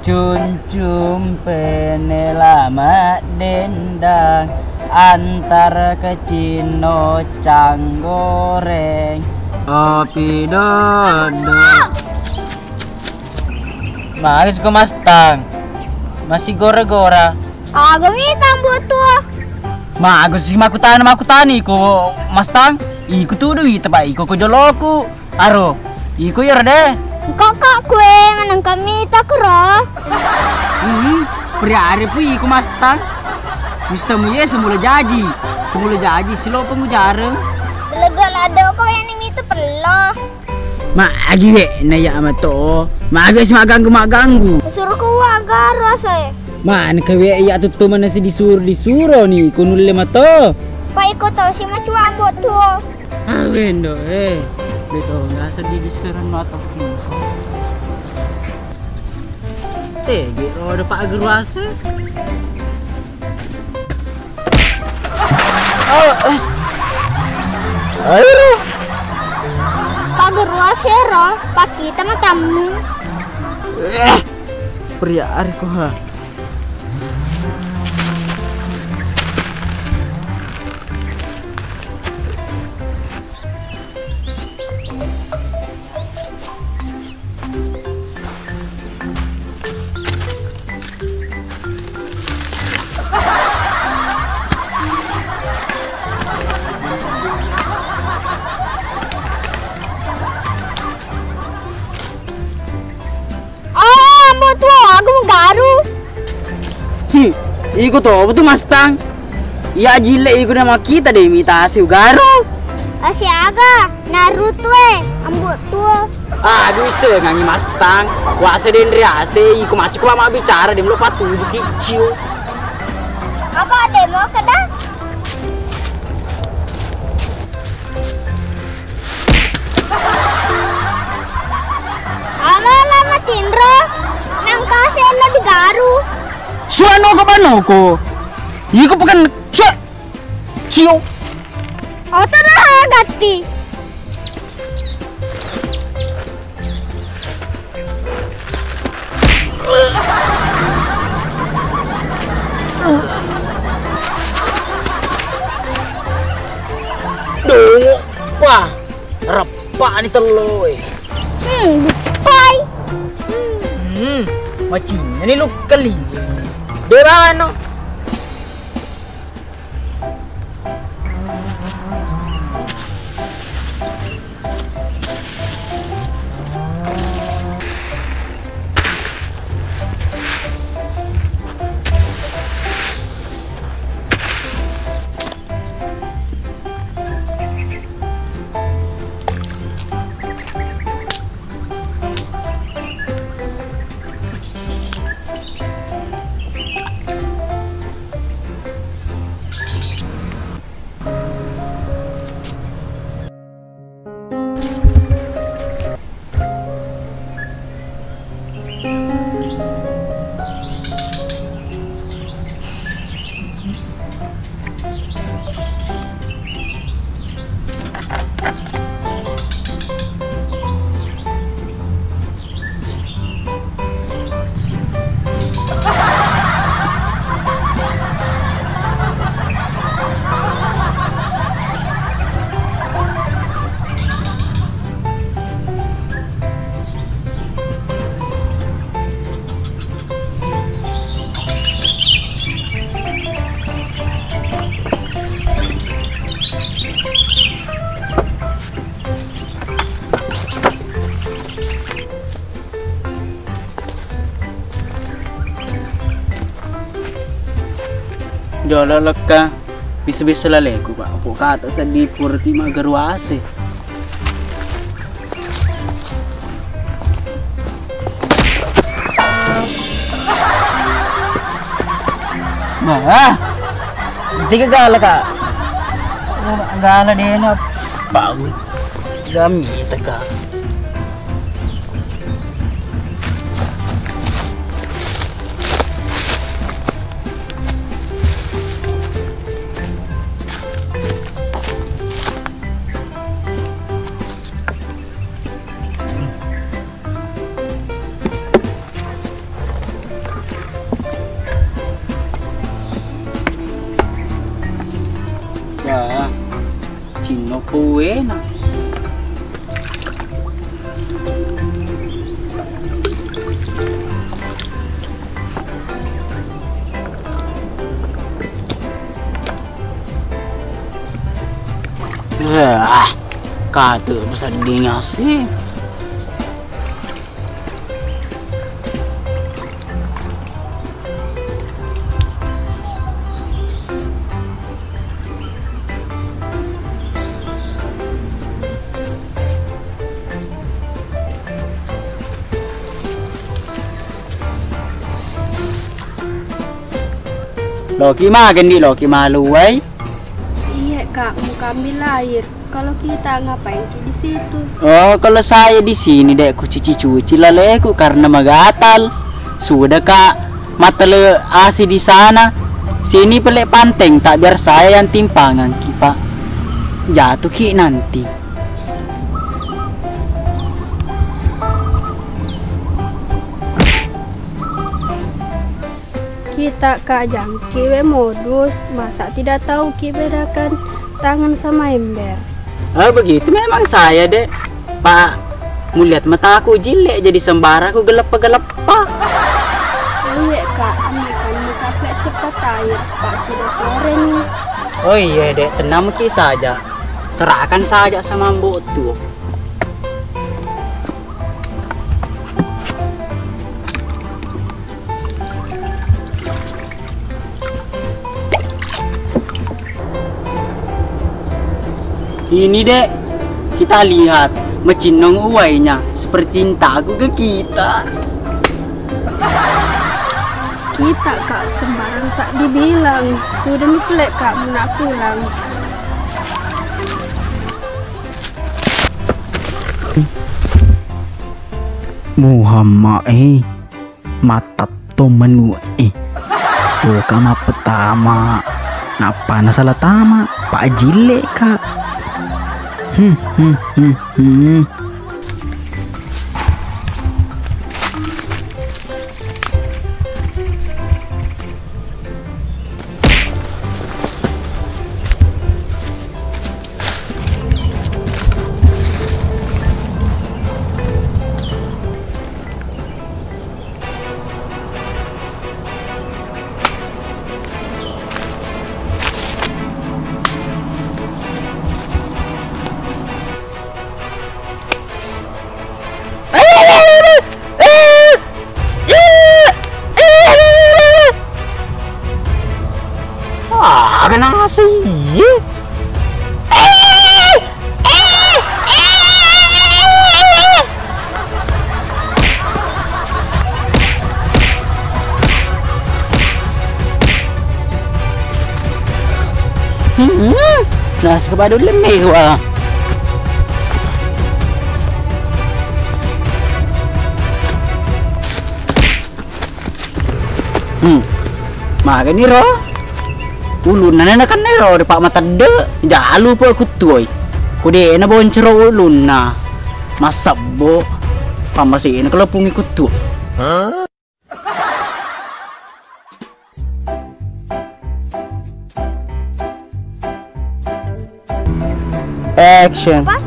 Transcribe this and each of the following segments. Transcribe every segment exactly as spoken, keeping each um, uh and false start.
Cuncung penela maddendang, antara kecinno canggoreng, kopi doddo. Magi suka mastang? Masih gora-gora. Aga mitang buat tua. Ma, aku si makutana, makutani ko mastang. Iku tudu ita, Pak, iko ko joloku. Aro, iko iyaro de. Kok kak kue maneng kami takro. Hmm, priare pu iko mastang. Bisa mu ye semula jaji. Semula jaji silo pengujareng. Lega lado kau yang mita pello. Ma agi we na ya mato. Ma agi si maganggu, maganggu. Suruh ku aga rasa e. Ma nengka we iya tuttu manasi disuro, disuro ni ko nulle mato. Pa iko to si macua ambo tuo. Awendo e. Beto ngerasa di diseran mato. Tege roda Pak Gerwase. Oh, eh. Ayo. Pak Gerwase ro, pakita matamu. Eh, pria ariko ha. Oh, ambo tuo, aku garu. Hmm, iko to, betul mastang. Iya jille iko nama kita de mita asi garu. Asi aga, Naruto e, ambo tuo. Ah, bisa ngangi mastang. Wase denre ase, iko macam lama bicara de melo patuju kicil. Apa ada mau kena? Amala matinro, nangka sello digaru. Suano ko banoko. Iko pekan cek. Cio. Oto na gatti. Dongo. Wah, reppani tello e. Hmm, bupai. Hmm, macinna ni lukkeling. Dewano. Jolo lokka, bisa-bisa laleku, Pak. Apa kata seddi pura ti magaru ase. Bah, tiga gala, Kak. Gala dena. Bagus. Gami teka. Wena. Ah, katu pesedding asi. Loki magendi, loki maluwai. Iya, Kak, mau ambil air. Kalau kita ngapain ki di situ? Oh, kalau saya di sini, Dek, kucuci-cuci laleku karena magatal. Sudah, Kak, matele asi di sana. Sini pele panteng, tak biar saya yang timpangan ki, Pak. Jatuh ki nanti. Kita, Kak, jangki we modus, masa tidak tahu ki bedakan tangan sama ember? Ah, begitu memang saya, Dek. Pak, mulihat mataku jille jadi sembaraku geleppa-geleppa. Iya, Kak, ambilkan muka plek cepat air, Pak, sudah sore nih. Oh iya, Dek, tenang ki saja. Serahkan saja sama Mbok tu. Ini, Dek, kita lihat, mecinnong uwainya seperti cintaku ke kita. Kita, Kak, sembarang tak dibilang. Sudah nih, Plek, Kak, mau nak pulang. Muhammad, eh. Matatto menu e. Boka mappetama, nappa nasala tama, pajille ka. Hmm, hmm, hmm, hmm. Ah, aga nasi. Hmm, nasi kepada lemme wa. Hmm. Magani ro? Ulunna nena kan ero de pak matedde, jalu po kuttuoi. Ku de na boncero ulunna. Massebbo. Pammasena kelepungi kuttu. Action. Apa?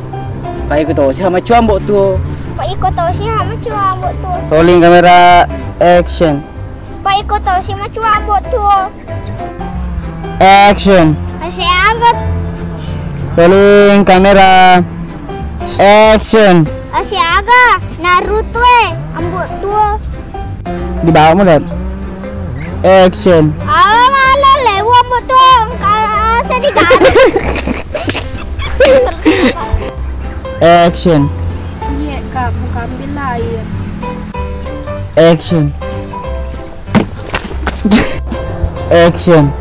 Pak iko tosi ha macua Mbok Tuo. Pak iko tosi ha macua Mbok Tuo. Rolling kamera, action. Pak iko tosi macua Mbok Tuo. Action. Ase aga. Rolling kamera, action. Ase aga Naruto e, Mbok Tuo. Di bawah mulut. Action. Awa malah lewat motor, engka asa diganti. Action. Iya, Kak, bukan ambil air. Action. Action.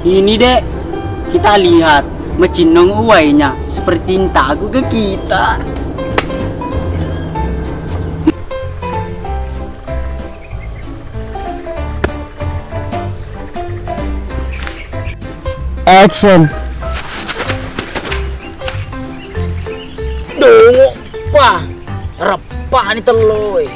Ini, Dek, kita lihat. Macinnong uwainya seperti cintaku ke kita. Action. Dongo pa, reppa ni telloe.